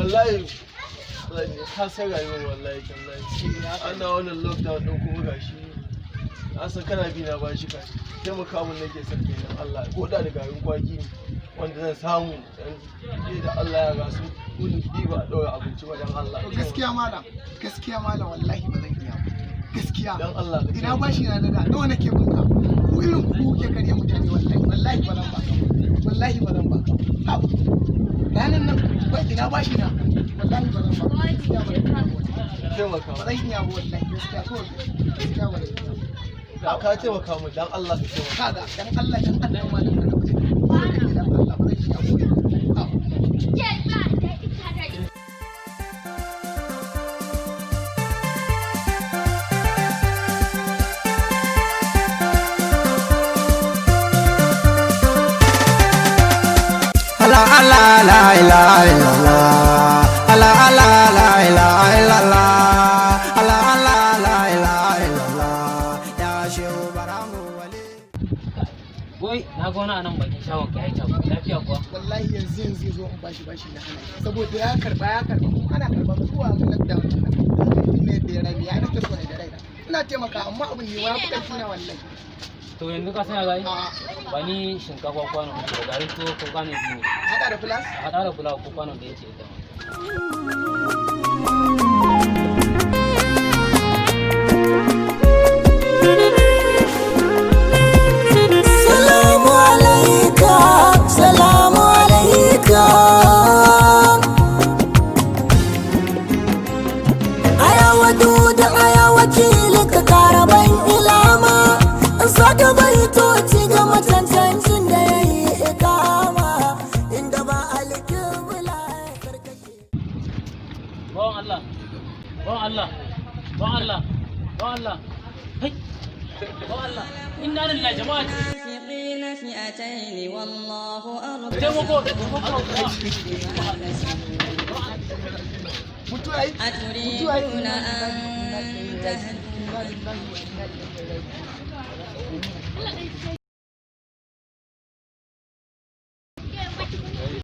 Wallahi ka san rayuwar, wallahi tallahi. Ana wannan lockdown din kuma gashi na san kana bi na bashi, ka taimaka mun nake son kai dan Allah, ko da garin kwaki ne wanda zan samu dan da Allah ya gasu kudin ba a ɗora abinci ba, dan Allah. Gaskiya malam, gaskiya malam, wallahi ba zan iya ba. Gaskiya. Dan Allah ka Ina bashi na da nawa nake bin ka? Ku irin ku kuke karya mutane, wallahi wallahi ba zan baka ba. Wallahi ba zan baka ba. Hau. Ranan nan ba ina bashi na. Wallahi ba zan baka ba. Gaskiya ba zan iya ba. Taimaka. Ba zan iya ba wallahi, gaskiya kawai. Gaskiya ba zan iya ba. Da ka taimaka mun, dan Allah ka taimaka. Kaga dan Allah, dan Allah malam, ka rabu da ni. Dan Allah ba zan iya ba. Hau. La la la la la la la la la la la la la la la la la la ya shehu baramu wali. Wai, na ga wani a nan bakin shagon ka yayi tabo. Lafiya kuwa? Wallahi yanzu yanzu ya zo in bashi bashi na hana shi, saboda ya karba, ya karba kuma ana karba ba zuwa ga lockdown din nan ne da ya rabi ya nake so ne da raina ina taimaka, amma abin ne ya fi karfi na wallahi. To yanzu ka sanya zai? A. Ba ni shinkafa kwano 3 da garin tuwo ko kwano 2 ne. Hada da plus. A haɗa da fulawa ko kwano da yake ita ma. Salamu alaika, salamu alaika. Aya wadudu, aya wakili, ka karaban ilama. In saka baitoci ga macancancin da ya yi ikama. Inda ba alkibla ya karkace. Bawan Allah, bawan Allah, bawan Allah, bawan Allah. Hai, bawan Allah. Inna lillahi jama'a. المنافقين فئتين والله أركسهم Taimako, taimako. Mutuwa yi mutuwa yi. أتريدون أن تهدوا Inna lillahi wa inna ilaihi raji'un.